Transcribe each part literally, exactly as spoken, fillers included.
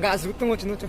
Ga zu tung chu nu chu.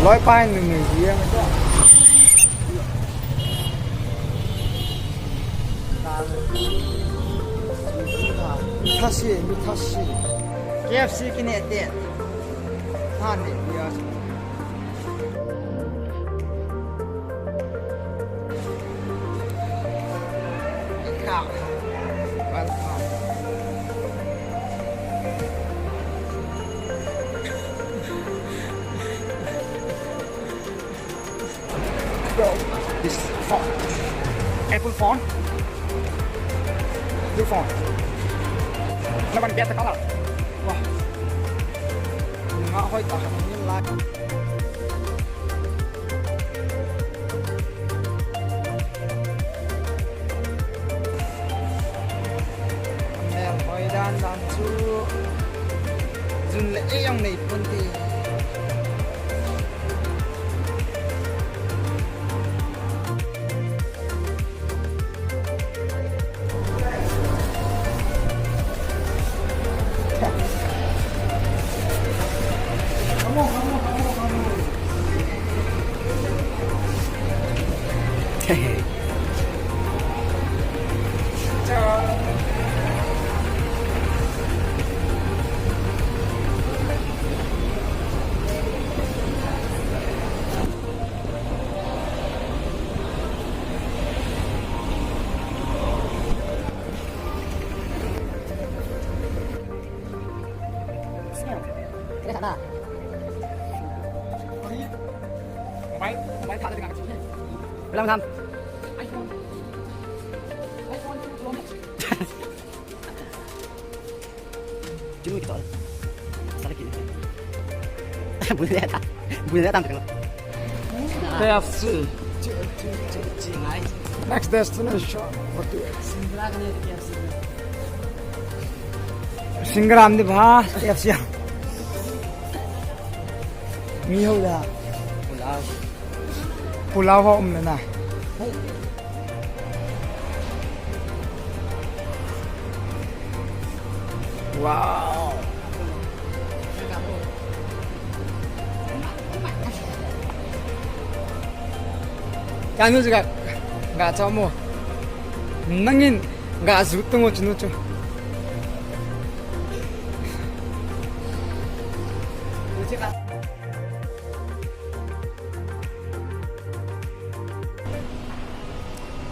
Loi pai nu me ye. Thasi, mi thasi. K F C kine te. Than ne dia. Bro, this phone. Apple phone. New phone. Naman better color. Wah. Nga hoi ta ni la. Mel hoi dan dan chu. Jun le e jong nei pon te. Mobile, mobile tha le ka chi. Bilang tham. Chunu ki to. Sala ki. Bun le ta. Bun le ta. K F C. Next destination. What do you? Singram ni ba, K F C. Mi ho da. Pulao. Pulao ho um le na. Wow. Kanu juga ga cha mo. Nangin ga zu tung chu nu chu.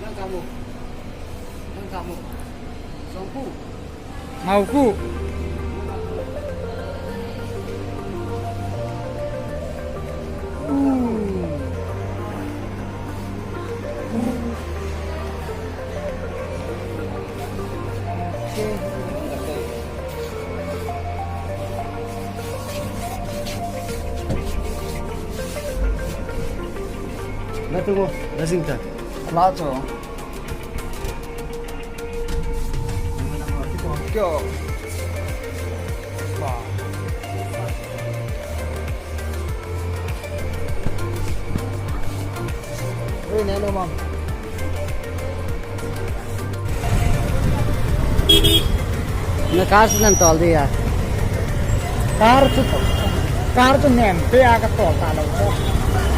Nang kamu. Nang kamu. Songku. Mauku. Na tungo, na zinta. Lacho. Kyo. Wow. Ui, nenu mam. Na car se nan tol diya. Car chu, car chu nempe a katol talou chu.